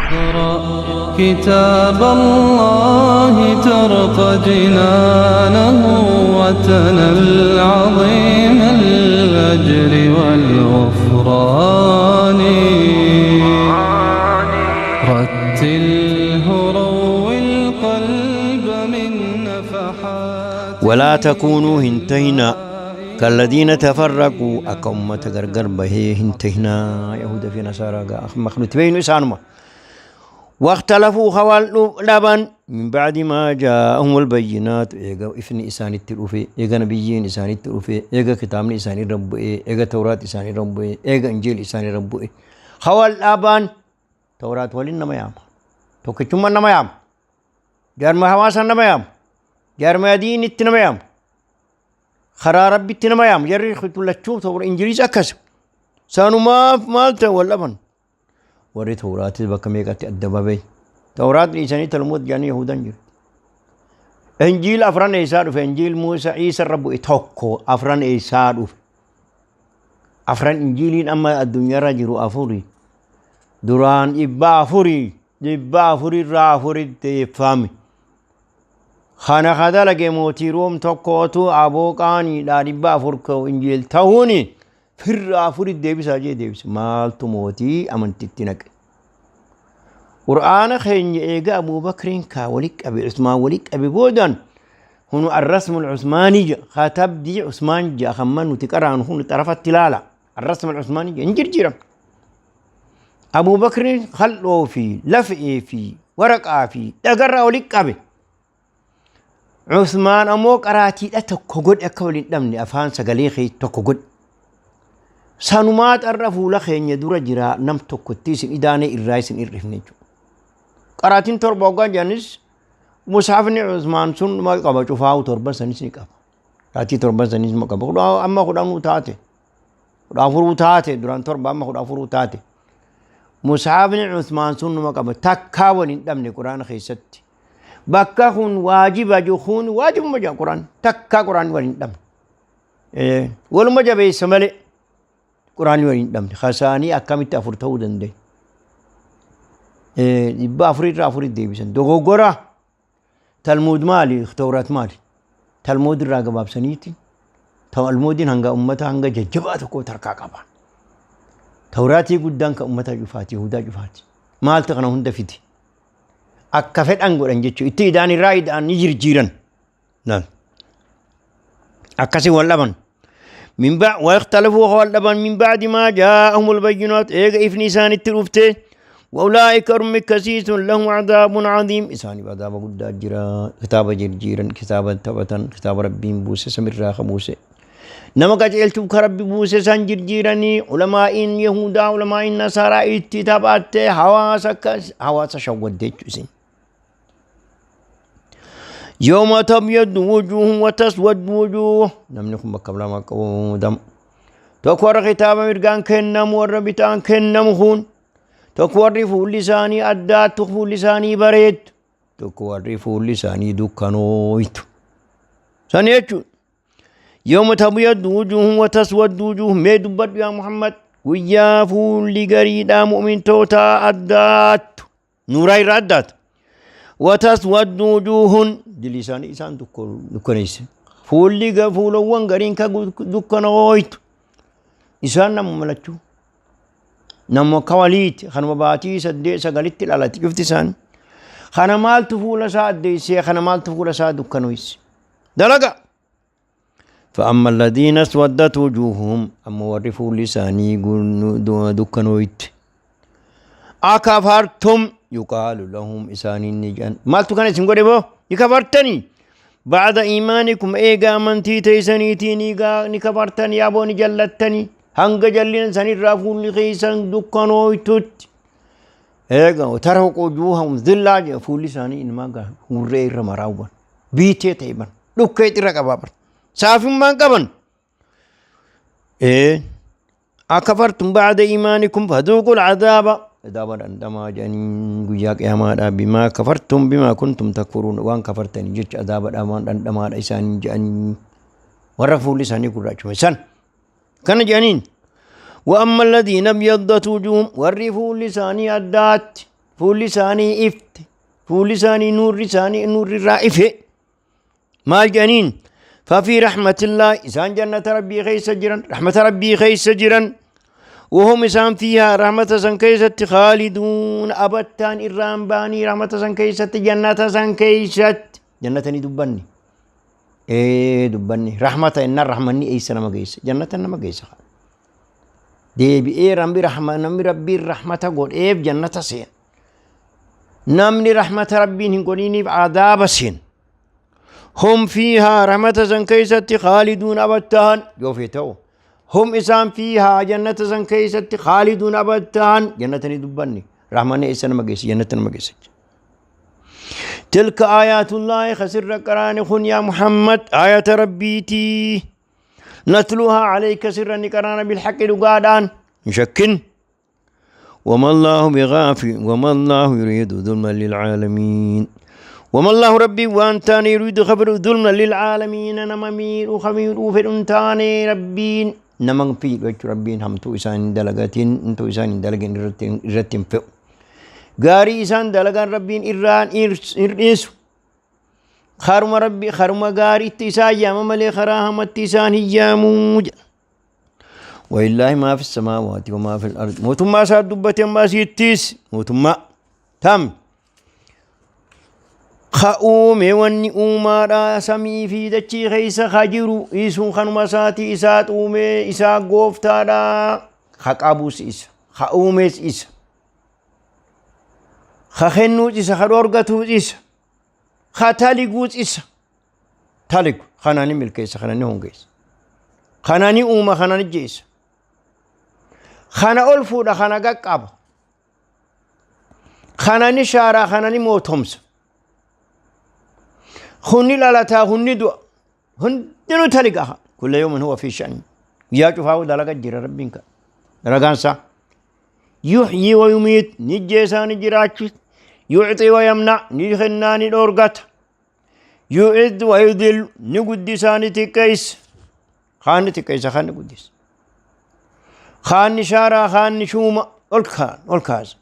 اقرأ كتاب الله ترق جنانه وتنل عظيم الأجر والغفران. رتله روي القلب من نفحات. ولا تكونوا هنتهنا كالذين تفرقوا، أكا أمة غرغر به هنتهنا يهود في نصارى مخلوط بين إسانما واختلفوا خوال لبن من بعد ما جاءهم البينات. إيغا إفني إسان التروفي، إيغا نبيين إسان التروفي، إيغا كتابني إسان ربو، إيغا توراة إسان ربو، إيغا إنجيل إسان ربو. خوال لبن توراة ولين نما يام توكي نما يام جارما حواسا نما يام جارما دين التنما يام خرا ربي التنما يام جري خطو تور إنجليز أكس سانو ما مالتا واللبن warri Tawraatis bakka meeqatti adda babe. Tawraat dhiisanii Talmuud jedhanii Yahudan jiru. Injiil afran eessaa dhufe? Injiil Muusaa Iisa irra bu'e tokko afran eessaa dhufe? Afran Injiiliin amma addunyaarra jiru afuri. Duraan 400, 400rraa afuritti deeffame. Kana ka dalage mootii Room tokkootu aboo qaaniidhaa 400 ka'u Injiil ta'uuni firra afuritti deebisaa jee deebise. Maaltu mootii amantitti naqe? Qur'aana keenya eega Abuu Bakriin kaa wali qabe, Usmaan wali qabe boodan hunu arrasmul Usmaanii jedha. Katabdii Usmaan jedha kan man nuti qaraanu hunu xarafatti ilaala. Arrasmul Usmaanii jedha hin jirjiiram. Abuu Bakriin kal'oo fi lafee fi waraqaa fi dhagarraa wali qabe. Usmaan ammoo qaraatiidha tokko godhe akka waliin dhabne afaan sagalee kee tokko godhe. Sanumaa xarra fuula keenya dura jira nam tokkotti isin idaanee irraa isin hir'ifne jechuudha. Qaraatiin torba hoggaa jedhanis musaafni Usmaan sun ma qaba cufaa'u torban sanis ni qaba. Qaraatii torban sanis ma qaba. Kudha amma kudhanuu taate. 14 taate duraan torba amma 14 taate. Musaafni Usmaan sun numa qaba. Takkaa waliin dhabne Quraana keessatti. Bakka kun waajiba jiru kun waajibuma jira Quraan. Takkaa Quraan waliin dhabne. Waluma jabeessa malee Quraanni waliin dhabne. Kasaanii akkamitti afur ta'uu danda'e? 400rraa afuritti deebisan. Dogoggora Talmuud maali? Tawraat maali? Talmuud irraa gabaabsaniiti. Talmuudiin hanga ummata hanga jajjabaa tokko tarkaa qaba. Tawraatii guddaan kan ummata cufaati, Yahudaa cufaati. Maaltu kana hunda fide? Akka fedhan godhan jechuudha. Itti idaan irraa idaan ni jirjiiran. Akkasii wal dhaban. من بعد واختلفوا والدبن من بعد ما جاءهم البينات إيغا إفني إسان التروفته وأولئك هم كسيس لهم عذاب عظيم. إساني عذاب قد جرا كتاب جرجيرا كتاب تبتا كتاب ربي بوسى سمر راخ بوسى نما قجلتم كربي بوسى سان جرجيراني علماء يهودا علماء النصارى اتتابات حواسا حواسا شودت يوم تبيض وجوه وتسود وجوه namni kun bakka lama qabu tokko warra kitaaba mirgaan kennamu warra bitaan kennamu kun tokko warri fuulli isaanii addaattu fuulli isaanii bareeddu tokko warri fuulli isaanii dukkanooytu sani jechuudha. يوم تبيض وجوه وتسود وجوه mee dubbadhu yaa Muhammad guyyaa fuulli gariidhaa mu'mintootaa addaattu nuuraa irraa addaatu وتسود وجوه dilli isaanii isaan dukkaneesse fuulli fuulawwan gariin ka dukkanooytu isaan nama malachuu nama akka waliiti kanuma baatii 8 9tti dhalate cufti isaanii kana maaltu fuula isaa addeessee kana maaltu fuula isaa dukkanoyse dalaga. فأما الذين اسودت وجوههم أما warri fuulli isaanii dukkanooyte أكفرتم يقال لهم إسانين نجان maaltu kana isin godhe boo ni kafartanii بعد إيمانكم eega amantii teessaniitii ni kafartanii aboo ni jallattanii hanga jallina sanirraa fuulli keessan dukkanooytutti eega ترهق وجوههم ذلة jedha fuulli isaanii ilmaa hurree irra maraawwan biitee ta'e ban dhukkee irra qabaa saafummaan qaban. أكفرتم بعد إيمانكم فذوقوا العذاب عذاب dhandhamaa jedhanii guyyaa qiyaamaadha بما كفرتم بما كنتم تكفرون waan kafartanii jecha عذاب dhandhamaadha isaanii jedhanii warra fuulli isaanii gurraachuma san kana jedhaniin. وأما الذين ابيضت وجوههم warri fuulli isaanii addaatti Fuulli isaanii ifte. Fuulli isaanii nuurri isaanii nuurri irraa ife. Maal jedhaniin? ففي رحمة الله إسان جنة ربي خيس جرا رحمة ربي خيس جرا وهم إسان فيها رحمة سن كيست خالدون أبتان إرام باني رحمة سن كيست جنة سن كيست جنة دبني إيه دبني رحمة إن الرحمن أي سنة ما كيس جنة ما كيس ديبي إيه ربي رحمة نمي ربي رحمة قول إيه جنة سين نمني رحمة ربي نقوليني عذاب سين هم فيها رحمة سن كيست خالدون أبتان يوفيتو هم إسان فيها جنة سن كيست خالدون أبتان جنة دبني رحمة إسان ما كيس جنة ما كيس تلك آيات الله خسر قران خن يا محمد آية ربيتي نتلوها عليك سرا قران بالحق لقادان نشكن وما الله بغافل وما الله يريد ظلما للعالمين وما الله ربي وانتان يريد خبر ظلما للعالمين نممير وخمير وفرنتان ربين نمن في وجه ربين هم تو إسان دلقاتين انتو إسان دلقين رتين فيو غاري إسان دلقان ربين إران إرئيس خرم ربي خرم غاري اتسا يام ملي خراهم اتسان هياموج ولله ما في السماوات وما في الأرض موتما ساد دبتين ما سيتيس موتما تم خؤومي وني أوما سمي في دتشي خيس خجرو إيسون خنما ساتي إسات أومي إسا غوفتا خقابوس إس خؤوميس إس خخنوس إس خدورغتوس إس خاتاليغوس إس تاليغ خناني ملكيس خناني هونغيس خناني أوما خناني جيس خنا ألفودا خنا قاب خناني شارا خناني موتهمس خني لالتا خني دو هندنو تلقاها كل يوم هو في شأن يا شوفاو دلقا جرى ربينك رغانسا يحيي ويميت نجيسا نجراش يعطي ويمنع نجخنا ندورغت يعد ويذل نقدسا نتكيس خان نتكيس خان نقدس خان شارا خان شوما الخان الخاز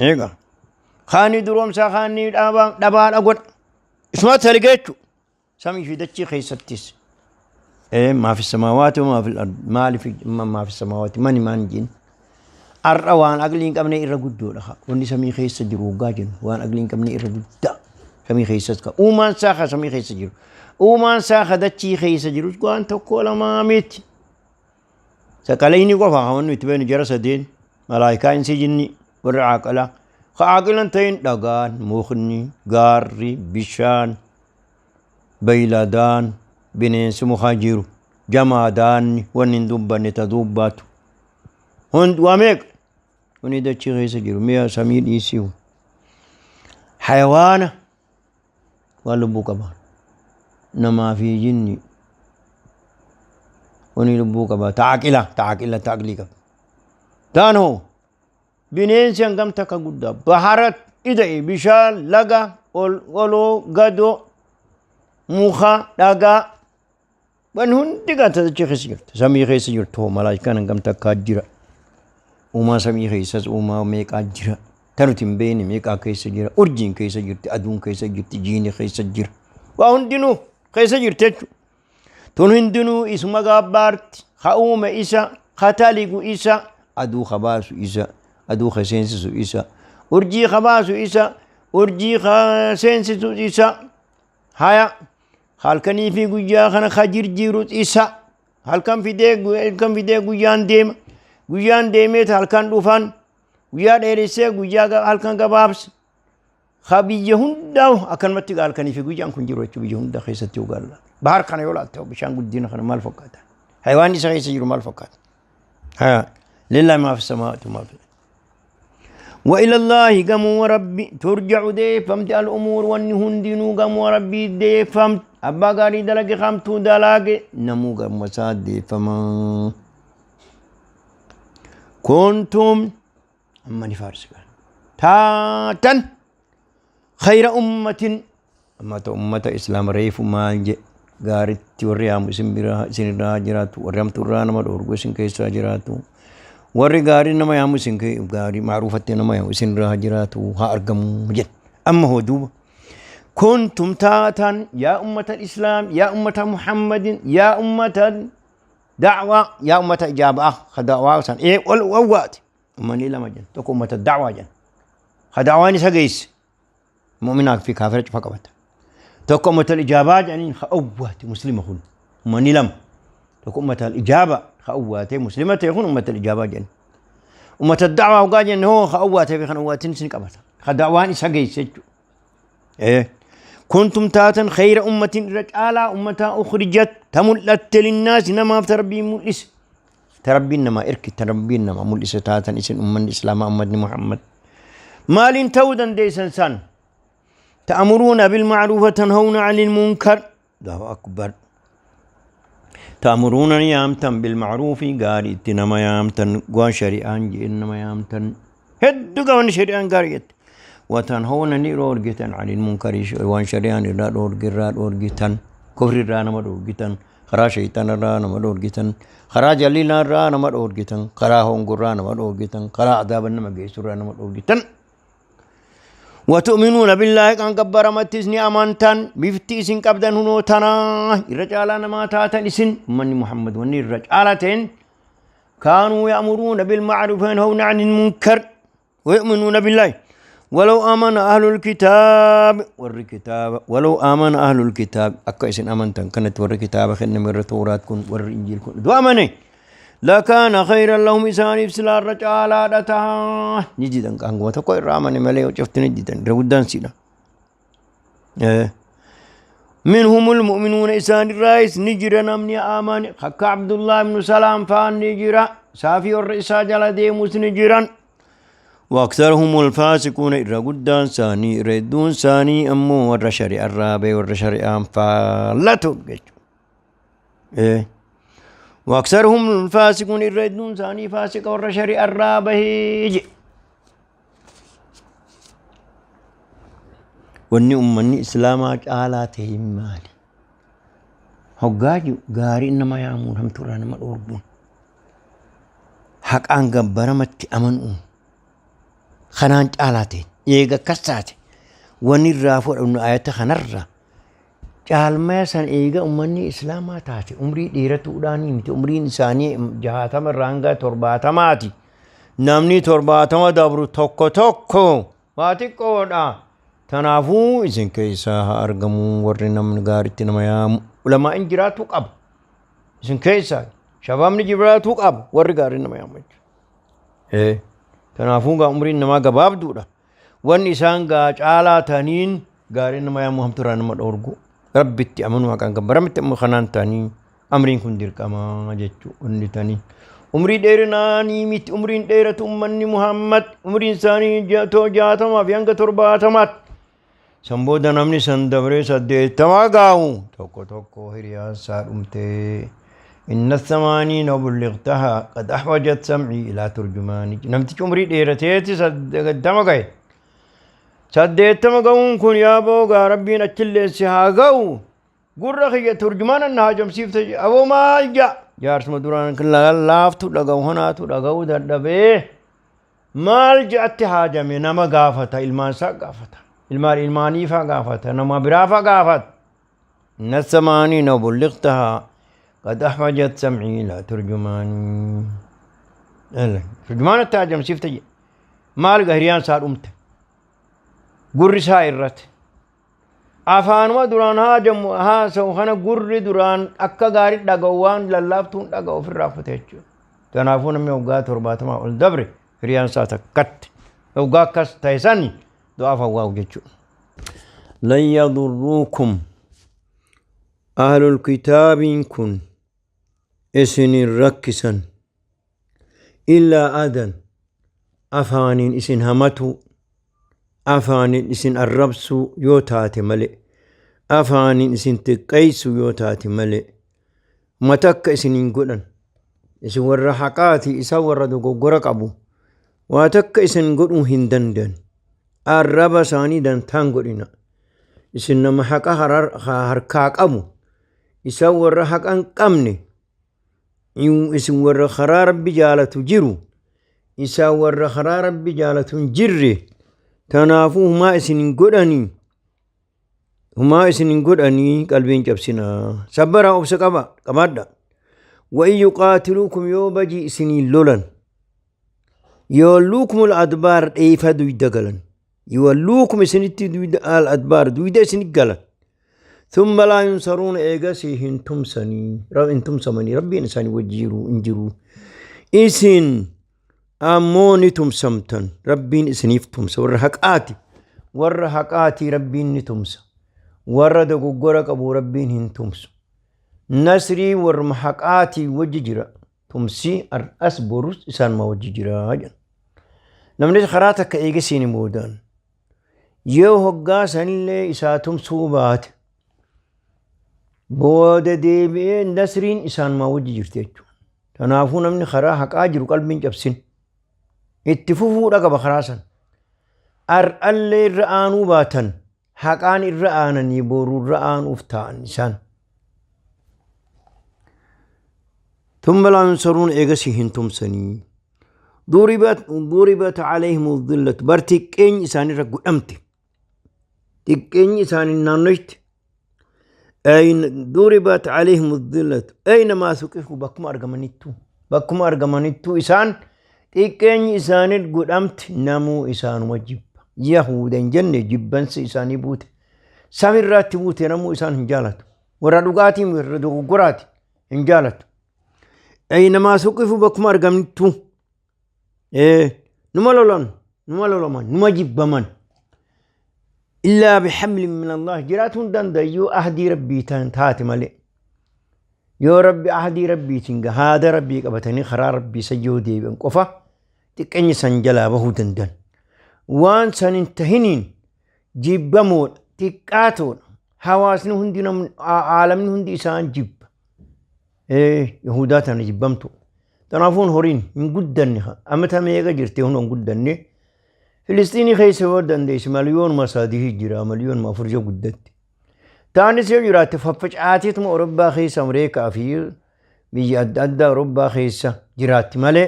ايغا خان درومسا خان دابا دابا اغود اسمها تلقيتو سامي في دتشي خيستيس ايه ما في السماوات وما في الارض ما في ما في السماوات ماني مانجين الروان اقلين قمني إرى قدو لها وني سمي خيس جرو قاجن وان اقلين قمني إرى قدا سمي خيستك ومان ساخا سمي خيس جرو ومان ساخا دتشي خيس جرو قوان تقول ما ميت سكاليني قفا هون يتبين جرس دين ملايكا انسي جني ورعاقلا خعاقلن تين دغان مخني غاري بشان بيلادان بنينس مخاجيرو جمادان ونين دبن تدوبات هند واميك وني دتشي غيس جيرو ميا سمير يسيو حيوان ولبو كبار نما في جني وني لبو كبار تعقلا تعقلا تعقلي تانو bineensi hangam takka guddaa baharat ida'e bishaan laga ol oloo gadoo muka dhagaa wanni hundi gata dachee keessa jirtu samii keessa jirtu malaayikaan hangam takkaa jira uumaa samii keessas uumaa meeqaa jira ta nuti hin beekne meeqaa keessa jira urjiin keessa jirti aduun keessa jirti jiini keessa jira waa hundinuu keessa jirti jechuudha tun hundinuu isuma gaabbaarti ha uume isa ha taligu isa aduu ha baasu isa aduu ka seensisu isa urjii ka baasu isa urjii ka seensisu isa haya halkanii fi guyyaa kana ka jirjiiru isa halkan fidee guyyaan deema guyyaan deemeet halkan dhufan guyyaa dheeressee guyyaa halkan gabaabsa ka biyya hundaa akkanumatti halkanii fi guyyaan kun jiru jechuudha biyya hunda keessatti yoo gaalla bahar kana yoo laatte bishaan guddina kana maal fakkaata hayawaanni isa keessa jiru maal fakkaata haya lillahi maa fi samaawaati maa fi وإلى الله قموا ربي ترجع دي فهمت الأمور والنهندنو قموا ربي دي فهمت أبا قاري دلق خمتو دلق نمو قموا ساد دي فما كنتم أما نفارس تاتا خير أمة أما أمة إسلام ريف ما قارت وريام اسم برا سن راجرات وريام ترانا ما دورغو سن كيسا جراتو Warri gaarii nama yaamu isin gaarii ma'ruufatti nama yaamu isin irraa jiraatu haa argamu jedhe. Amma hoo duuba. Kuntum taatan yaa ummata islaam, yaa ummata Muhammadin, yaa ummata da'waa, yaa ummata ijaabaa ka da'waa san ee ol wawwaati. Ummanni lama jenna, tokko ummata da'waa jenna. Ka da'waan isa geesse mu'minaa fi kaafira cufa qabata. Tokko ummata ijaabaa jedhaniin ka awwaati muslima kun, ummanni lama. Tokko ummata ijaaba ka awwaatee muslima ta'e kun ummata ijaabaa jedhani. Ummata da'waa hoggaa jenne hoo ka awwaatee fi kan awwaatiin isin qabata. Ka da'waan isa geesse jechuudha. Kuntum taatan khayra ummatin, irra caalaa ummataa, ukhrijat ta mul'atte, linnaasi namaaf ta Rabbiin mul'ise. Ta Rabbiin namaa erki, ta Rabbiin namaa mul'ise taatan isin ummanni Islaamaa, ummatni Muhammad. Maaliin ta'uu dandeessan san? Ta'muruuna bilma'ruuf wa tanhawna 'anil munkar. Allahu akbar. Ta'muruuna ni yaamtan, bilma'ruufi gaarii itti nama yaamtan, waan shari'aan jeen nama yaamtan. Hedduu qaban shari'aan gaarii jette. Wa tanhawna ni dhoorgitan, 'anil munkari waan shari'aan irraa dhoorge irraa dhoorgitan. Kufri irraa nama dhoorgitan. Karaa shayxaana irraa nama dhoorgitan. Karaa jallinaa irraa nama dhoorgitan. Karaa hongoo irraa nama dhoorgitan. Karaa adaaba nama geessu irraa nama dhoorgitan. Watu'minuuna billaahi kan gabbaramattis ni amantan. Bifti isin qabdan hunoo tanaa, irra caalaa namaa taatan isin ummanni Muhammad. Wanni irra caalaa ta'een kaanuu ya'muruuna bilma'ruuf wa yanhawna 'anil munkar wa yu'minuuna billaahi. Walaw amana ahlul kitaab, warri kitaaba, walaw amana ahlul kitaab, akka isin amantan kanatti warri kitaaba kenname, warri Tooraat kun, warri Injiil kun du amane, lakaana khayran lahum isaaniif silaa irra caalaadha taha. Ni didan, hanguma tokko irraa amane malee cufti ni didan, irra guddaan siidha. Minhumul mu'minuuna isaan irraayis ni jira namni amane, akka Abdullah ibn Salaam faan ni jira, saafii warra isaa jala deemus ni jiran. Waaktarhumul faasiquuna irra guddaan isaanii, irra hedduun isaanii ammoo warra shari'aa irraa ba'e, warra shari'aan faallatu jechuudha. Waaktarhum faasiquun irra hedduun isaanii faasiqa, warra shari'aa irraa bahee jedhe. Wanni ummanni Islaamaa caalaa ta'e maali? Hoggaa jiru gaarii nama yaamuun, hamtuurraa nama dhoorguun, haqaan gabbaramatti amanuun kanaan caalaa ta'e. Eega akkas taate, wanni irraa fudhannu ayata kanarraa caalmaya san, eega ummanni Islaamaa taate umrii dheeratuudhaanii miti, umriin isaanii 60 irraa hanga 70ti. Namni 70 dabru tokko tokko waa xiqqoodha. Tanaafuu isin keessaa haa argamu warri namni gaariitti nama yaamu. Ulamaa'in jiraatuu qaba. Isin keessaa shabaabni jiraatuu qaba warri gaarii nama yaamu jechuudha. Kanaafuu gaa umriin namaa gabaabduudha. Wanni isaan gaa caalaa ta'aniin gaarii nama yaamu, hamtuurraa nama dhoorgu. Rabbitti amanuu, haqaan gabbaramitti ammoo kanaan ta'anii amriin kun dirqamaa jechuu wanni ta'anii. Umrii dheerinaanii miti, umriin dheeratu ummanni Muhammad umriin isaanii 60 fi hanga 70tti. San booda namni san dabree 80 gaahu tokko tokko hiriyaan isaa dhumtee, inna thamaaniina bulliqtaha qad ahwajat sam'ii ilaa turjumaani. Namtichi umrii dheerateeti 80 gahe. 80 ga'uun kun yaa boogaa Rabbiin achillee si haa ga'u. Gurra kiyya turjumaana na haajomsiifte, aboo maal ja'a. Jaarsuma duraan laaftu dhaga'u honaatu dhaga'uu dadhabee maal ja'atti haajame nama gaafata, ilmaan isaa gaafata, ilmaan ilmaaniifaa gaafata, nama biraafaa gaafata. Inna thamaaniina bulliqtaha qad ahwajat sam'ii ilaa turjumaanii. Turjumaana itti haajomsiifte jedhe. Maal gaa hiriyaan isaa dhumte. Gurri isaa irratti. Afaanuma duraan haajamu haasa'u kana gurri duraan akka gaarii dhaga'u waan lallaaftuun dhaga'u ofirraa fute jechuudha. Kanaafuu namni waggaa 70 ol dabre hiriyaan isaa takkatti. Waggaa akkas ta'e sani du'aaf hawwaa'u jechuudha. Lan yadurruukum ahlul kitaabiin kun isin hin rakkisan, illaa adan afaaniin isin hamatuu, afaaniin isin arrabsuu yoo taate malee, afaaniin isin xiqqeessuu yoo taate malee, matakka isin hin godhan. Isin warra haqaati, isaan warra dogoggora qabu. Waa takka isin godhuu hin danda'an. Arraba isaanii dantaan godhina. Isin nama haqa harkaa qabu, isaan warra haqa hin qabne. Isin warra karaa Rabbi jaalatu jiru. Isaan warra karaa Rabbi jaalatu hin jirre. Tanaafuu humaa isin hin godhanii. Humaa isin hin godhanii qalbii hin cabsinaa. Sabbaraa obsa qaba qabaadha. Wa'in yuqaatiluukum yoo bajii isiniin lolan. Yuwalluukumul adbaar dheeyfa duyda galan. Yuwalluukum isinitti duyda al adbaar duyda isinit galan. Thumma laa yunsaruuna eegasii hin tumsanii hin tumsamanii rabbiin isaanii wajji jiru hin jiru. Isin ammoo ni tumsamtan rabbiin isiniif tumsa warra haqaati warra haqaati rabbiin ni tumsa warra dogoggora qabu rabbiin hin tumsu. Nasrii warruma haqaatii wajji jira. Tumsi har'as borus isaanuma wajji jira jedhan. Namni karaa takka eege seene boodaan yoo hoggaa sanillee isaa tumsuu baate booda deebi'ee nasriin isaanuma wajji jirti jechuudha. Kanaafuu namni karaa haqaa jiru qalbiin cabsin. Itti fufuudha qaba karaa san. Har'allee irra aanuu baatan haqaan irra aananii boru irra aanuuf taa'an isaan. Tumma laa yunsaruun eegasii hin tumsanii. Duribat alayhimu dhillatu bar xiqqeenyi isaanirra godhamte. Xiqqeenyi isaanii naannoyte. Duribat alayhimu dhillatu aynamaa suqifu bakkuma argamanittuu bakkuma argamanittuu isaan xiqqeenyi isaanii godhamte namuu isaanuma jibba. Yahuuda hin jenne jibbansi isaanii buute. Samirraatti buute namuu isaan hin jaalatu. Warra dhugaatii warra dogoggoraati hin jaalatu. Aynamaa suqifu bakkuma argamtu. Numa lolan, numa lolaman, numa jibbaman. Illaa bihamlin min Allah jiraatu hin danda'u yoo ahdii rabbii taate malee. Yoo rabbi ahdii rabbiitiin haada rabbii qabatanii karaa rabbii san yoo deebi'an qofa xiqqeenyi san jalaa bahuu danda'an. Waan san hin tahiniin jibbamoodha, xiqqaatoodha. Hawaasni hundi aalamni hundi isaan jibba. Yahudaa tana jibbamtu. Tanaafuun horiin hin guddanne amata meeqa jirte hunda hin guddanne. Filistiinii keessa yoo dandeesse miliyoonuma sadii jira miliyoonuma afur yoo guddatte. Taanis yoo jiraatte faffacaateetuma Awurooppaa keessa Ameerikaa fi biyya adda addaa Awurooppaa keessa jiraatti malee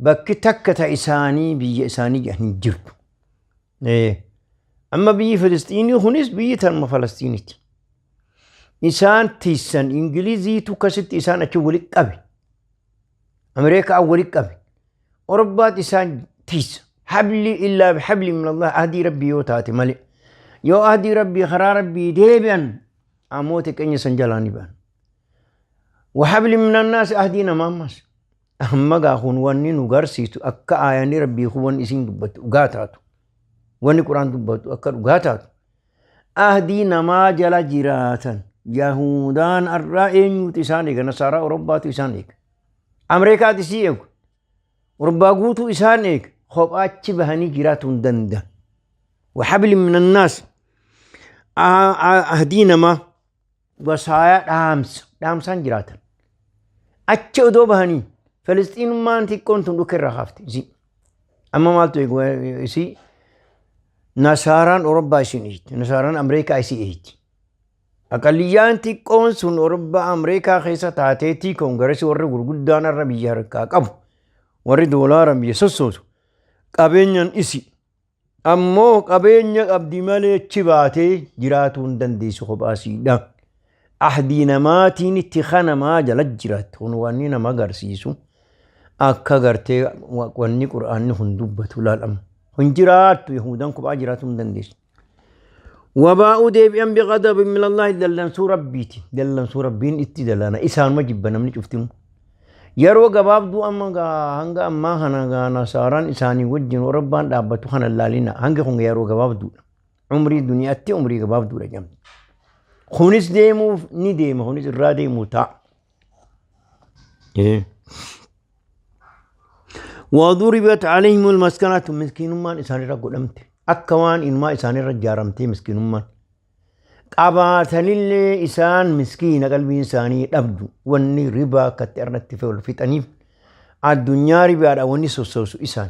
bakki takka ta isaanii biyya isaanii jedhan hin jirtu. Amma biyyi Filistiinii kunis biyyi tanuma Falastiiniiti. Isaan tiissan Ingiliziitu akkasitti isaan achi walitti qabe. Ameerikaa walitti qabe. Awurooppaatti isaan tiisa. Habli illaa bihabli min Allah ahdii rabbii yoo taate malee. Yoo ahdii rabbii karaa rabbii deebi'an ammoo xiqqeenya san jalaa ni ba'an. Wahabli min annaas ahdii namaa ammas. Amma gaa kun wanni nu garsiisu akka aayanni rabbii kun wanni isiin dubbattu dhugaa taatu. Wanni quraan dubbatu akka dhugaa taatu. Ahdii namaa jala jiraatan Yahudaan arraa eenyuutu isaan eega Nasaaraa Awurooppaatu isaan eega. Ameerikaatu isii eegu. Awurooppaa guutuu isaan eega. Kophaachi bahanii jiraatuu hin danda'an. Wahabli minannaas ahdii namaa wasaayaa dhaamsa dhaamsaan jiraatan. Achi odoo bahanii Filisxiinummaan xiqqoon tun dhuka irraa kaafte isii. Amma maaltu eegu isii Nasaaraan Awurooppaa isiin eegdi. Nasaaraan Ameerikaa isii eegdi. Aqalliyyaan xiqqoon sun Awurooppaa Ameerikaa keessa taateetii koongiresii warri gurguddaan har'a biyya harkaa qabu. Warri doolaaraan biyya sossoosu. Qabeenyaan isi. Ammoo qabeenya qabdi malee achi baatee jiraatuu hin dandeessu kophaasiidha. Ahdii namaatiin itti kanamaa jala jiraatti. Kun wanni nama agarsiisu akka gartee wanni qur'aanni kun dubbatu laalama. Hin jiraattu Yahudaan kophaa jiraatuu hin dandeessu. Wabaa'uu deebi'an biqadabin minallahi dallansuu rabbiiti. Dallansuu rabbiin itti dallana. Isaanuma jibba namni cuftinu. Yeroo gabaabduu amma gaa hanga ammaa kana gaa nasaaraan isaanii wajjin Awurooppaan dhaabbatu kana laalina. Hangi kun yeroo gabaabduudha. Umrii duniyaatti umrii gabaabduudha jedhamti. Kunis deemuuf ni deema kunis irraa deemuu ta'a. Waduribat alayhimul maskanatu miskiinummaan isaanirra godhamte. Akka waan inumaa isaanirra ijaaramtee miskiinummaan. Qabaatanillee isaan miskiina qalbiin isaanii dhabdu wanni ribaa akkatti irratti wal fixaniif addunyaa ribaadha wanni sossoosu isaan.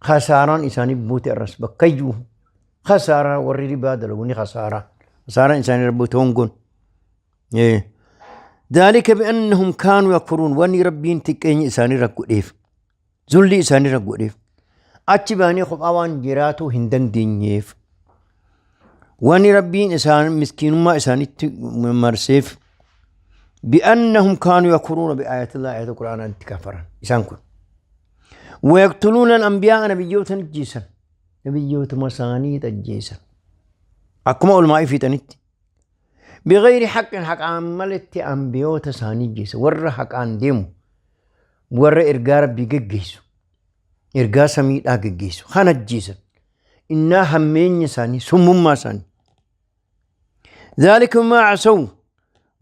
Kasaaraan isaanii buute irras bakkayyuu kasaaraa warri ribaa dalagu ni kasaaraa. Kasaaraan isaanii irra buute hongoon. Daalika bi'annahum kaanuu yakfuruun wanni rabbiin xiqqeenya isaanii irra godheef. Zulli isaanirra godheef. Achi bahanii kophaa waan jiraatuu hin dandeenyeef. Wanni Rabbiin isaan miskiinummaa isaanitti marseef bi'annahum kaanuu yakfuruuna bi'aayatillaahi ayata qur'aanaatti kafaran isaan kun. Wayaqtuluuna al-anbiyaa nabiyyoota ni ajjeesan. Nabiyyootuma isaanii ajjeesan. Akkuma olmaa fiixanitti. Bighayri haqqin haqaan maletti ambiyoota isaanii ajjeesan. Warra haqaan deemu warra ergaa Rabbii geggeessu ergaa samiidhaa geggeessu kan ajjeesan. Innaa hammeenya isaanii summummaa isaanii. Dhaalika bimaa asaw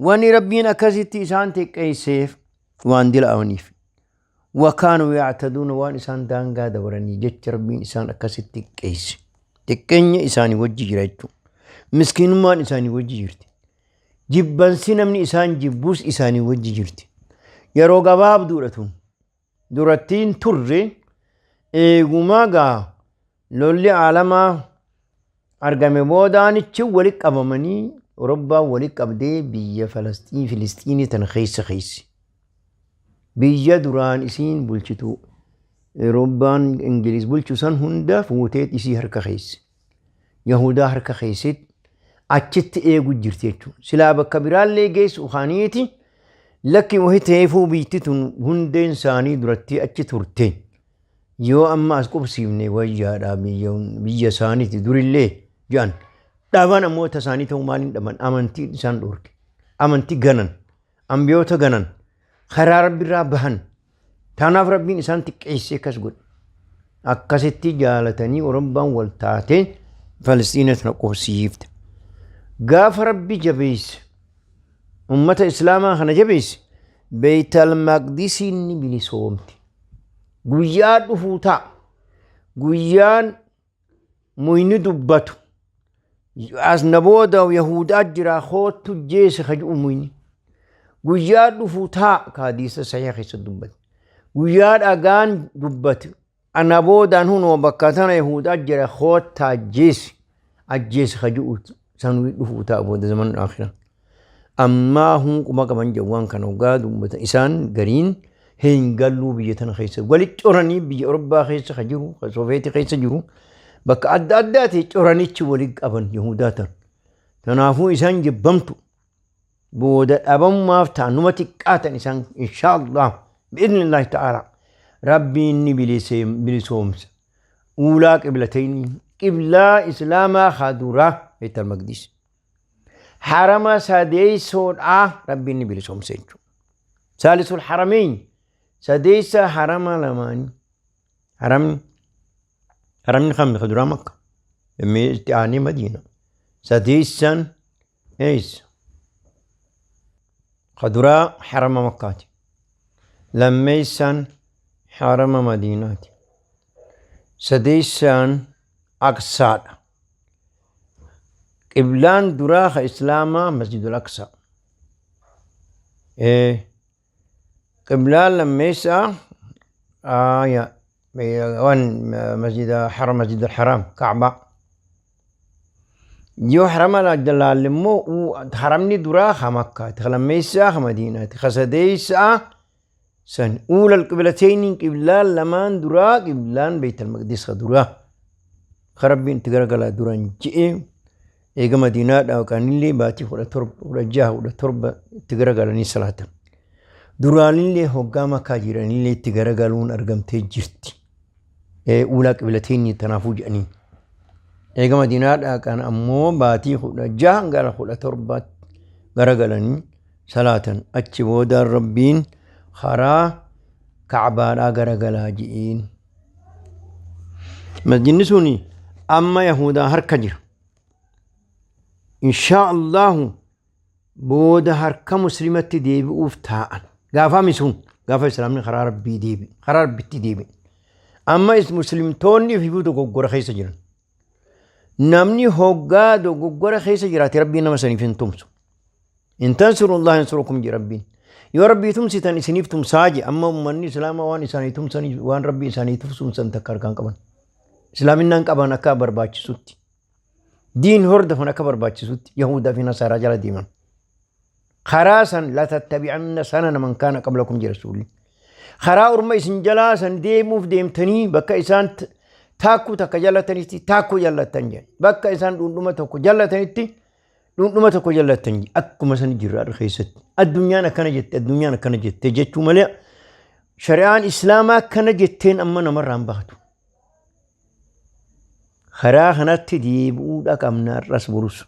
wanni Rabbiin akkasitti isaan xiqqeesseef waan dila'aniif. Wakaanuu yactaduuna waan isaan daangaa dabaranii jecha Rabbiin isaan akkasitti xiqqeesse. Xiqqeenya isaanii wajji jira jechuudha. Miskiinummaan isaanii wajji jirti. Jibbansi namni isaan jibbuus isaanii wajji jirti. Yeroo gabaabduudha tun. Durattiin turre eegumaa gaa lolli aalamaa argame boodaanichi wali qabamanii Awurooppaan wali qabdee biyya Falasxiin Filisxiinii tana keessa keessi. Biyya duraan isiin bulchitu Awurooppaan Ingiliz bulchu san hunda fuutee isii harka keessa. Yahudaa harka keessatti achitti eegu jirti jechuudha. Silaa bakka biraallee geessu kaaniiti lakki wahi ta'eefuu biyyi tun hundeen isaanii duratti achi turte. Yoo amma as qubsiifne wayyaadha biyya isaaniiti durillee jedhan. Dhaban ammoo isaanii ta'uu maaliin dhaban amantii isaan dhoorke. Amantii ganan. Ambiyoota ganan. Karaa rabbiirraa bahan. Tanaaf Rabbiin isaan xiqqeessee akkas godhe. Akkasitti jaalatanii Orombaan wal taatee Falisxiina tana qubsiifte. Gaafa Rabbi jabeesse ummata Islaamaa kana jabeesse Beeytal Maqdisiin ni bilisoomte. Guyyaa dhufuu ta'a. Guyyaan muyni dubbatu. As na booda Yahudaa jira koottu jeese ka ji'u muyni. Guyyaa dhufu taa ka hadiisa sahiha keessa dubbate. Guyyaa dhagaan dubbate. Ana boodaan hunoo bakka tana Yahudaa jira koottaa jeese ajjeese ka ji'u sanuu dhufuu ta'a booda zaman akhira. Ammaa hunquma qaban jawwaan kana hoggaa dubbata isaan gariin hin galluu biyya tana keessa walitti coranii biyya Awurooppaa keessa ka jiru ka Soofeetii keessa jiru bakka adda addaati coranichi walitti qaban Yahudaa tan. Kanaafuu isaan jibbamtu booda dhabammaaf ta'an numa xiqqaatan isaan inshaallah bi'idhnillaahi ta'ala Rabbiin ni bilisoomsa. Uulaa qiblatayni qiblaa islaamaa haa duraa Beetal Maqdis. Harama sadeessoodhaa Rabbiin ni bilisoomsa jechuudha. Saalisul harameyn sadeessa harama lamaanii. Haramni haramni kamni ka duraa Makka. Immee itti aanee Madiina. Sadeessaan eessa? Ka duraa harama Makkaati. Lammeessaan harama Madiinaati. Sadeessaan Aqsaadha. Qiblaan duraa ka Islaamaa Masjidul Aqsaa. Qiblaan lammeessaa waan masjida haram Masjidul Haram Kaabaa. Yoo harama laalle immoo haramni duraa ka Makkaati, ka lammeessaa ka Madiinaati, ka sadeessaa san uulal qiblatayni qiblaan lamaan duraa qiblaan Beeytal Maqdis ka duraa. Ka Rabbiin itti garagalaa duran je'ee eega Madiinaadhaa kaanillee baatii 17 16 17 itti garagalanii salaatan. Duraanillee hoggaa Makkaa jiranillee itti garagaluun argamtee jirti. Uulaa qiblatayni tanaafuu jedhanii. Eega Madiinaadhaa kan ammoo baatii 16 gara 17 garagalanii salaatan. Achi boodaan Rabbiin karaa Ka'baadhaa garagalaa je'een. Masjidni suni amma Yahudaa harka jira. Inshaa Allahu booda harka muslimatti deebi'uuf taa'an. Gaafa misuun gaafa islaamni karaa Rabbii deebi'e karaa Rabbitti deebi'e. Amma muslimtoonni ififuu dogoggora keessa jiran. Namni hoggaa dogoggora keessa jiraate Rabbiin nama saniif hin tumsu. In tansurullaha yansurukum jedhe Rabbiin. Yoo Rabbii tumsitan isiniif tumsaa je amma ummanni islaamaa waan isaanii tumsanii waan Rabbii isaanii tumsan takka harkaan qaban. Islaaminaan qaban akka barbaachisutti. Diin hordofan akka barbaachisutti Yahudaa fi Nasaaraa jala deeman. Karaa san latattabi'anna sanana man kaana qablakum jedhe Rasuulli. Karaa orma isin jalaa san deemuuf deemtanii bakka isaan taakkuu takka jallatanitti taakkuu jallattan jedhe. Bakka isaan dhundhuma tokko jallatanitti dhundhuma tokko jallattan jedhe. Akkuma san jirra har'a keessatti. Addunyaan akkana jette, addunyaan akkana jette jechuu malee shari'aan Islaamaa akkana jetteen amma namarraa hin baatu. Karaa kanatti deebi'uudha qabna har'as borus.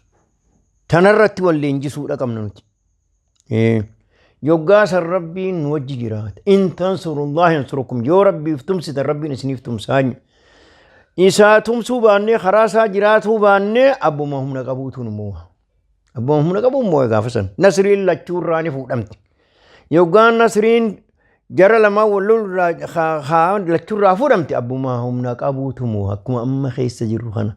Tanarratti wal leenjisuudha qabna nuti. Yoggaa san Rabbiin nu wajji jiraata. In tansurullahi yansurukum. Yoo Rabbiif tumsitan Rabbiin isiniif tumsaa. Isaa tumsuu baannee karaa isaa jiraatuu baannee abbuma humna qabuutu nu moo'a. Abbuma humna qabu moo'a gaafa san. Nasriin lachuurraa ni fuudhamti. Yoggaan nasriin jara lamaan wal lolurraa lachuurraa fuudhamte abbuma humna qabuutu moo'a akkuma amma keessa jirru kana.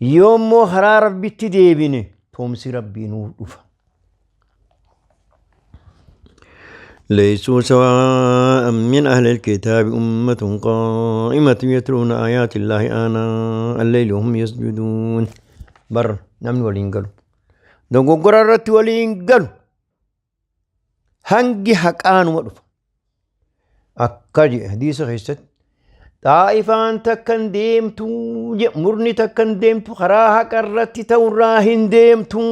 Yoommoo karaa Rabbitti deebine tumsi Rabbii nuuf dhufa. ليسوا سواء من أهل الكتاب أمة قائمة يتلون آيات الله آناء الليل وهم يسجدون. بر نمن ولين قالوا dogoggora irratti waliin galu hangi haqaanuma dhufa. Akka jedhe hadiisa keessatti xaa'ifaan takka hin deemtu jedhe, murni takka hin deemtu karaa haqa irratti ta'urraa hin deemtu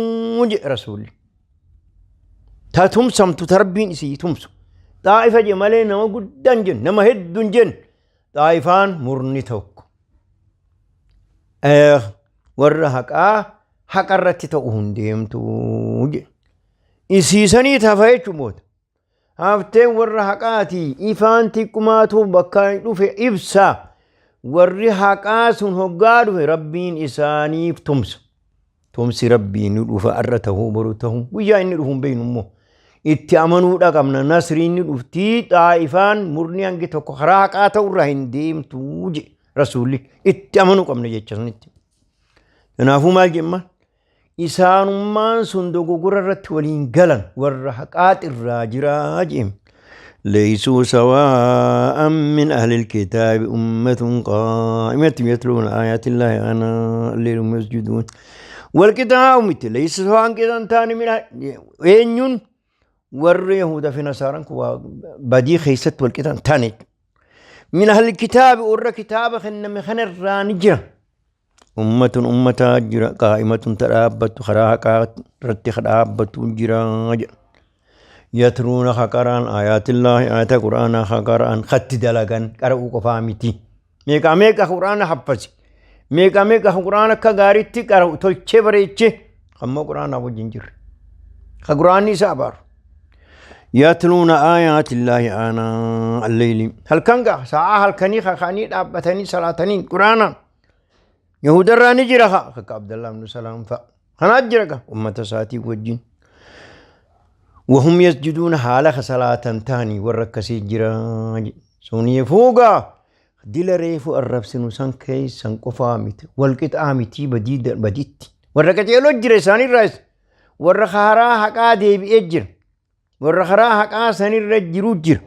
jedhe rasuulli. Ta tumsamtu tarbiin isii tumsu. Xaa'ifa jedhe malee nama guddaan jenne, nama hedduun jenne. Xaa'ifaan murni tokko. Warra haqaa haqa irratti ta'u hin deemtu jedhe. Isiisanii tafa jechuun booda. Hafteen warra haqaati ifaan xiqqumaatu bakka dhufe ibsa. Warri haqaa sun hoggaa dhufe Rabbiin isaaniif tumsa. Tumsi Rabbii ni dhufa arra tahuu boru tahuu guyyaa inni dhufu hin beeknu immoo. Itti amanuudha qabna nasriin ni dhuftii xaa'ifaan murni hangi tokko karaa haqaa ta'urraa hin deemtu jedhe rasuulli itti amanuu qabna jecha sanitti. Kanaafuu maal jemma? Isaanummaan sun dogoggora irratti waliin galan warra haqaaxirraa jiraa jeem. ليسوا سواء من أهل الكتاب أمة قائمة يتلون آيات الله آناء الليل وهم يسجدون. والكتاب مت ليس سواء كذا تاني من أينون warri Yahudaa fi Nasaaraan kun waa badii keessatti wal qixa hin taane. Min ahli kitaabi warra kitaaba kenname kanarraa ni jira. Ummatun ummataa jira qaa'imatun ta dhaabbattu karaa haqaa irratti ka dhaabbattu jira jedha. Yatluuna ka qara'an aayaatillaahi aayata qur'aanaa ka qara'an katti dalagan qara'uu qofaa miti. Meeqaa meeqa qur'aana haffase. Meeqaa meeqa qur'aana akka gaariitti qara'u tolchee bareechee ammoo qur'aanaa wajjin jirre. Ka qur'aanni isa abaaru. Yatluuna aayaatillaahi aanaa alleyli. Halkan gaa sa'aa halkanii kaka'anii dhaabbatanii salaatanii qur'aanaan. Yahudarraa ni jira haa akka Abdallah ibn Salaam fa'a. Kanaa jira gaa ummata isaatii wajjin. Wahum yasjuduuna haala ka salaatan ta'anii warra akkasii jira. Sunii fuugaa dila reefu arrabsinu san keessan qofaa miti wal qixaa mitii badii baditti. Warra qajeeloo jira isaanirraas warra karaa haqaa deebi'ee jira. Warra karaa haqaa sanirra jiru jira.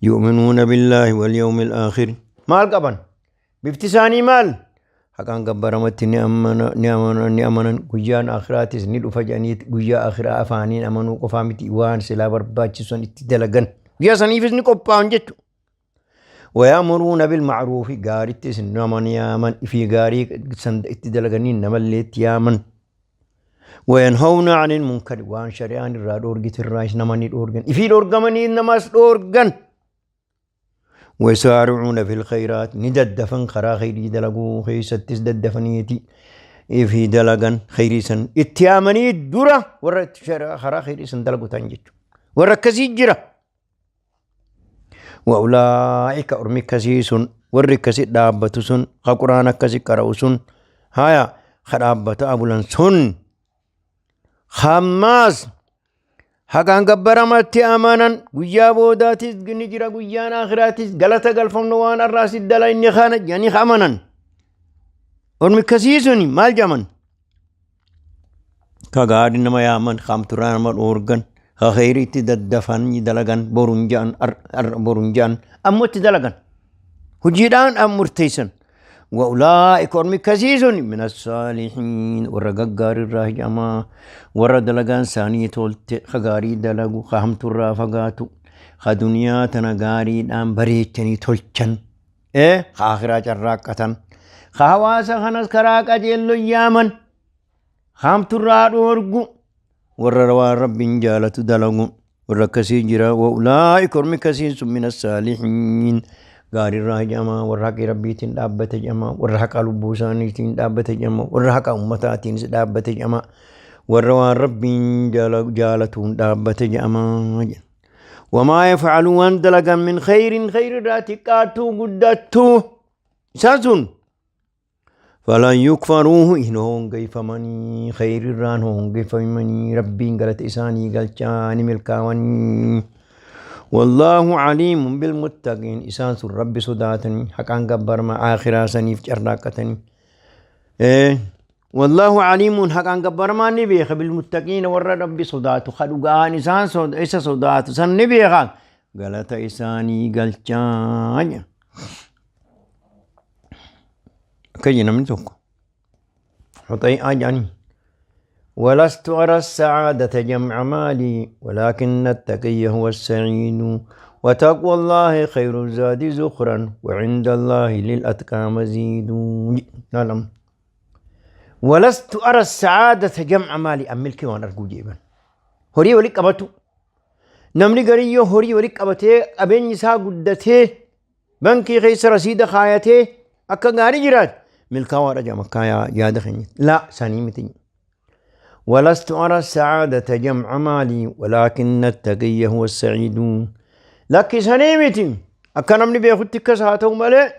Yu'minuuna billaahi wal yawmil aakhir. Maal qaban? Bifti isaanii maal? Haqaan gabbaramatti ni amana, ni amana, ni amanan guyyaan aakhiraatis ni dhufa jedhanii guyyaa aakhiraa afaaniin amanuu qofaa miti waan silaa barbaachisan itti dalagan. Guyyaa saniifis ni qophaa'an jechuudha. Wayaamuruuna bil ma'ruufi gaarittis nama ni yaaman ifii gaarii san itti dalaganii namallee itti yaaman. Wayanhawna anil munkari waan shari'aan irraa dhoorgite irraas nama ni dhoorgan. Ifii dhoorgamanii namas dhoorgan. Wasaari'uuna fil khayraat ni daddafan karaa khayrii dalaguu keessattis daddafaniiti. Ifii dalagan khayrii san itti yaamanii dura warra karaa khayrii san dalagu ta'an jechuudha. Warra akkasii jira. Wa'ulaa'ika ormi akkasii sun warri akkasii dhaabbatu sun ka quraan akkasii qara'u sun haya ka dhaabbata bulan sun hammaas haqaan gabbaramatti amanan guyyaa boodaatis ni jira guyyaan aakhiraatis galata galfamna waan har'aas dala inni kana jedhanii amanan. Ormi akkasii suni maal jedhaman? Ka gaarii nama yaaman, ka hamturaa nama dhoorgan, ka kheyriitti daddafan dalagan, boruun ja'an, har'a boruun ja'an, ammoo itti dalagan. Hojiidhaan murteessan. Wa'ulaa'ika ormi akkasii sun mina saalihiin warra gaggaarii irraa hijamaa warra dalagaan isaanii tolte ka gaarii dalagu ka hamtuurraa fagaatu Ka duniyaa tana gaariidhaan bareechanii tolchan. Ka akhiraa carraaqqatan. Ka hawaasa kanas karaa qajeelloo yaaman. Haamturraa dhoorgu. Warra waan Rabbiin jaalatu dalagu. Warra akkasii jira. Wa ulaa'ika ormi akkasiin sun mina saalihiin. Gaarirraa jedhama. Warra haqii Rabbiitiin dhaabbate jedhama. Warra haqa lubbuu isaaniitiin dhaabbate jedhama. Warra haqa uummataatiinis dhaabbate jedhama. Warra waan Rabbiin jaalatuun dhaabbate jedhama. Wamaa yaf'aluu waan dalagan min khayrin khayrirraa xiqqaattuu guddattuu isaan sun falan yukfaruuhu hin hoongeyfamanii khayrirraan hoongeyfamanii Rabbiin galata isaanii galchaa ni milkaawanii. Wallaahu aliimun bilmuttaqiin isaan sun Rabbi sodaatanii haqaan gabbarma aakhiraa saniif carraaqqatanii. Wallaahu aliimun haqaan gabbaramaan ni beeka bilmuttaqiina warra Rabbi sodaatu ka dhugaan isaan isa sodaatu san ni beeka galata isaanii galchaa. Akka jedhe namni tokko Xuxay'aa jedhanii. ولست أرى السعادة جمع مالي ولكن التقي هو السعيد وتقوى الله خير الزاد زخرا وعند الله للأتقى مزيد. نعم ولست أرى السعادة جمع مالي أم ملكي وأنا أرجو جيبا هوري ولك أبتو نمني قريو هوري ولك أبتي أبين يسا قدتي بنكي غيس رصيد خايتي أكا غاري جرات ملكا ورجع مكايا يا دخني لا سنيمتي. ولست أرى السعادة جمع مالي ولكن التقي هو السعيد. لكن سنيمتي أكا نمني بيخد تكساتو مالي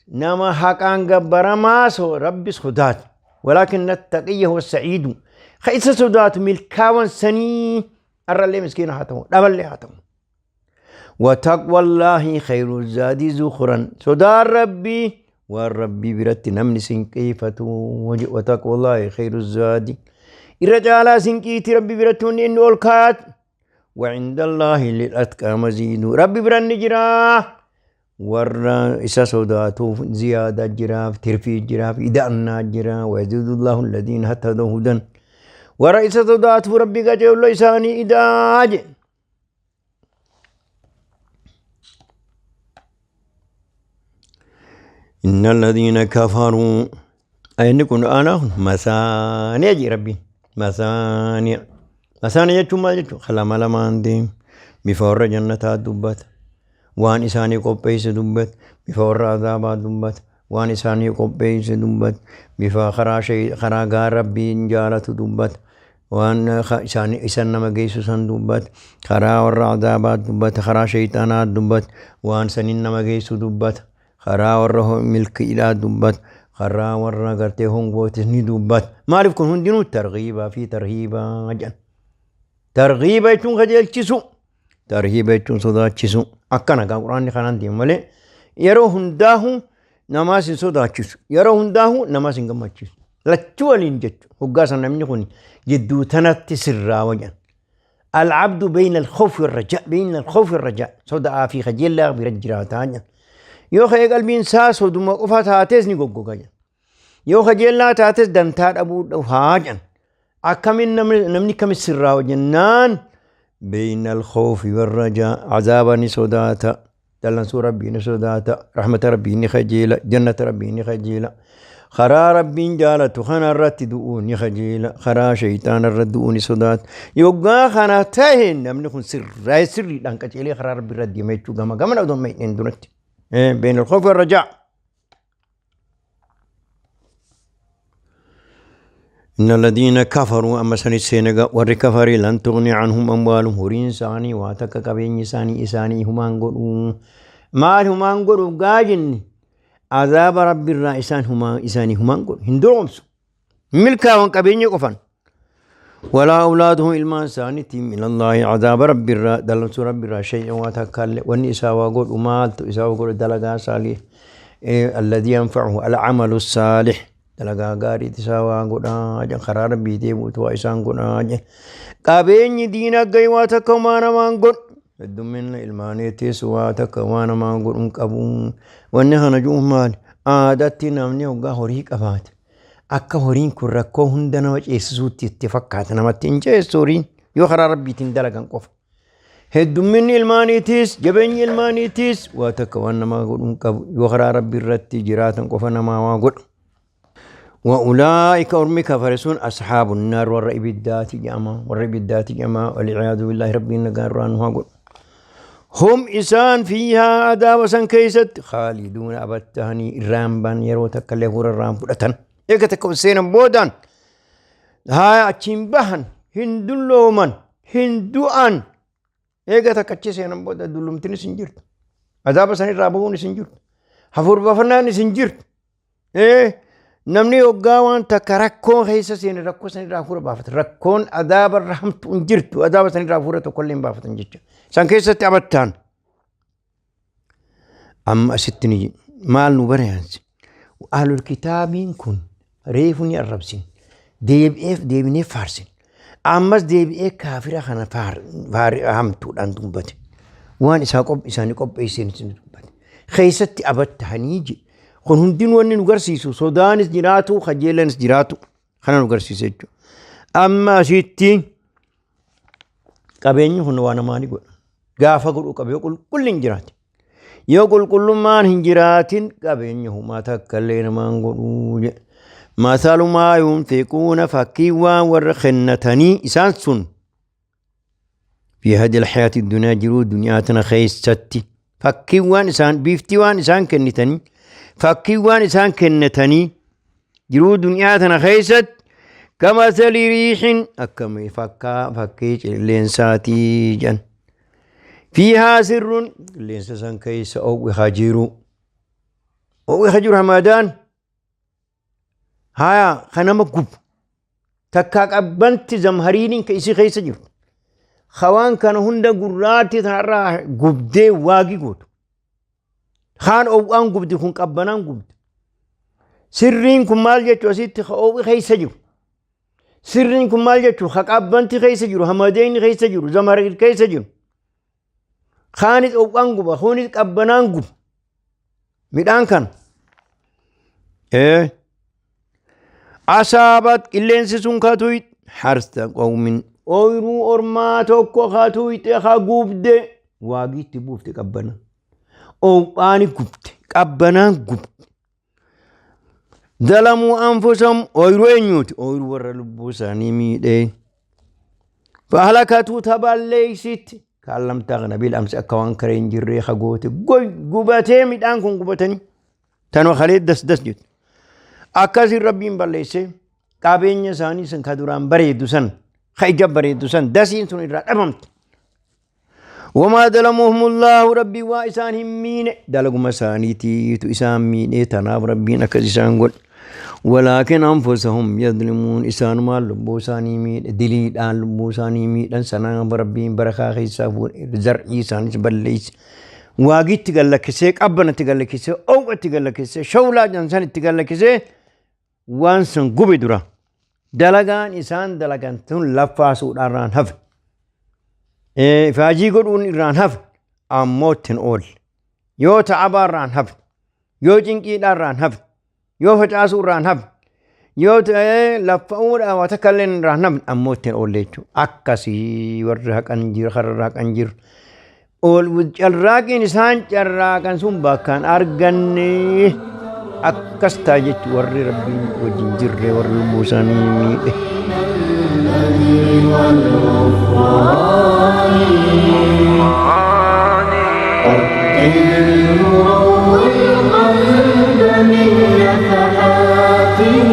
نما حقان قبر سو ربي صدات ولكن التقي هو السعيد خيس صدات ملكاون سني أرى اللي مسكين هاتو دبل اللي هاتو. وتقوى الله خير الزاد زخرا صدار ربي والربي برت نمني سنكيفة وتقوى الله خير الزاد الرجال سنكيت ربي برتون إنه الكات وعند الله للأتقى مزيد ربي برن جراه warra isa sodaatuuf ziyaada jiraaf tirfii jiraaf ida'annaa jira ويزيد الله الذين هتدوا هدى warra isa sodaatuuf rabbi qajeello isaanii idaa je. إن الذين كفروا أين كن أنا مثانية جي ربي مثانية مثانية jechuun maal jechuun lama lamaan deem bifa warra jannataa dubbata waan isaanii qopheesse dubbata bifa warra azaabaa dubbata waan isaanii qopheesse dubbata bifa karaa gaar rabbiin jaalatu dubbata waan isan nama geessu san dubbata karaa warra azaabaa dubbata karaa shayxaanaa dubbata waan sanin nama geessu dubbata karaa warra milkiidhaa dubbata karaa warra gartee hongootis ni dubbata. Maaliif kun hundinuu targhiibaa fi tarhiibaa jedhan. Targhiiba jechuun qajeelchisu tarhiiba jechuun sodaachisu akkana gaa quraanni kanaan deemu malee yeroo hundaahu namaas hin sodaachisu yeroo hundaahu namaas hin gammachiisu lachuu waliin jechuudha. Hoggaa san namni kun jidduu tanatti sirraawa jedhan. العبد بين الخوف والرجاء بين الخوف والرجاء صدقا في خجل برجراتا jedhan. Yoo ka'ee qalbiin isaa soduma qofa taates ni goggoga jedhan. Yoo kajeellaa taates dantaa dhabuu dhufaa jedhan. Akkamiin namni akkami sirraawa jennaan بين الخوف والرجاء عذابا صداتا دلنسو ربي صداتا رحمة ربي خجيلة جنة ربي خجيلة خرا ربي جالت خنا الرت دؤوني خجيلة خرا شيطان الرد صدات يوغا خنا تهين نمني خن سر راي سري دانك تشيلي خرا ربي ردي ما يچو غما غما نودو ما اندونت بين الخوف والرجاء. إن الذين كفروا أما سنة سينغا ور كفري لن تغني عنهم أموالهم هورين ساني واتك قبين ساني إساني همان قلوا ما همان قلوا قاجن عذاب رب الرئيسان هما إساني همان قلوا هندرمس ملكا وانقبين يقفن ولا أولادهم إلمان ساني من الله عذاب رب الرا دلنس رب الرا شيء واتك والنساء وقول ومال إساء وقول دلقا صالح الذي ينفعه العمل الصالح dalagaa gaarii isaa waan godhaa jedhan karaa rabbii deemuutu waa isaan godhaa jedhan qabeenyi diinagdee waa takka waa namaan godhu heddummina ilmaaniittis waa takka waa namaan godhu hin qabu. Wanni kana jiru maali? Aadaatti namni hoggaa horii qabaate akka horiin kun rakkoo hunda nama ceesisuutti itti fakkaata namatti hin ceessu horiin yoo karaa rabbiitiin dalagan qofa. Heddumminni ilmaaniitiis jabeenyi ilmaaniitiis waa takka waan namaa godhuu hin qabu. Yoo karaa rabbi irratti jiraatan qofa namaa waa godhu. وأولئك أرمي كفرسون أصحاب النار والرئبدات جمع والرئبدات جمع والعياذ بالله ربي نقران وقل هم إسان فيها أدا وسن كيست خالدون أبتهني رامبان يرو تكله الرام فرتن إيكتكم سينا بودان هاي أتشين بهن هندلومن هندوان إيكتك سينا بودا دلومتني سنجرت عذاب سن رابون سنجرت حفور بفنان سنجرت إيه namni hoggaa waan takka rakkoon keessa seene rakkoo san irraa hafuura baafata. Rakkoon adaaba irra hamtu hin jirtu adaaba san irraa hafuura tokkollee hin baafatan jecha. San keessatti abattaan. Amma asitti ni maal nu barayaansi. Ahlul kitaabiin kun reefu ni arrabsin. Deebi'eef deebinee faarsin. Ammas deebi'ee kaafira kana hamtuudhaan dubbate. Waan isaa isaanii qopheesseen dubbate. Keessatti abattahanii jedhe. Kun hundinuu wanni nu garsiisu sodaanis jiraatu kajeelanis jiraatu kana nu garsiisa jechuudha. Amma asitti qabeenyi kun waa namaa ni godha. Gaafa godhu qabe yoo qulqulli hin jiraate. Yoo qulqullummaan hin jiraatin qabeenya humaa takka illee namaan godhuu jedha. Masalumaa yunfiquuna fakkii waan warra kennatanii isaan sun fi hadi alhayaati dunyaa jiruu duniyaa tana keessatti fakkii waan isaan biiftii waan isaan kennitanii fakkii waan isaan kennatanii jiruu duniyaa tana keessatti kamasali riixin akkami fakkaa fakkii qilleensaatii jedhan. Fiihaa sirrun qilleensa san keessa oowwi haa jiru. Oowwi haa jiru hamadaan haya ka nama gubu takkaa qabbanti zamhariiniin ka isii keessa jirtu. Hawaan kana hunda gurraatti tanarraa gubdee waagi gootu. Kaan oowwaan gubdi kun qabbanaan gubdi. Sirriin kun maal jechuu asitti ka oowwi keessa jiru. Sirriin kun maal jechuu ka qabbanti keessa jiru, hamadeenni keessa jiru, zamhariin keessa jiru. Kaanis oowwaan guba, kunis qabbanaan guba. Midhaan kana. Asaabat qilleensi sun ka tuyxe harsa qawmin ooyiruu ormaa tokko ka tuyxe ka gubde waagiitti buufte qabbana. Oowwaani gubde qabbanaan gubde. Zalamuu anfusahum ooyiruu eenyuuti? Ooyiruu warra lubbuu isaanii miidhee. Fahalakatuu taballeeysitti. Kaan lamtaa kana bil amsi akka waan karee hin jirree ka goote gubatee midhaan kun gubatanii. Tanuma kalee das das jettu. Akkasiin rabbiin balleessee qabeenya isaanii sun ka duraan bareedu san ka ija bareedu san dasiin sun irraa dhabamte. Wamaa zalamuhumullaahu rabbiin waa isaan hin miine dalaguma isaaniitiitu isaan miidhee tanaaf rabbiin akkas isaan godhe. Walaakin anfusahum yadlimuun isaanumaan lubbuu isaanii miidhe diliidhaan lubbuu isaanii miidhan sanaaf rabbiin barakaa keessaa fuudhe zar'ii isaanis balleesse. Waagiitti gallakkisee qabbanatti gallakkisee oowwatti gallakkisee shawlaa jansan itti gallakkisee waan san gube dura. Dalagaan isaan dalagan tun laffaasuudhaan irraan hafe. Ifaajii godhuun irraan hafe ammoo ittiin oolle. Yoo ta'abaa irraan hafe, yoo cinqiidhaa irraan hafe, yoo facaasuu irraan hafe, yoo ta'ee laffa'uudhaan waa takka illee irraan hafe ammoo ittiin oolle jechuudha. Akkasii warri haqan jiru, karra haqan jiru. Ol carraaqiin isaan carraaqan sun bakkaan arganne akkas ta'a jechuudha warri rabbiin wajjin jirre warri lubbuu isaanii miidhe. القلب من نفحاته.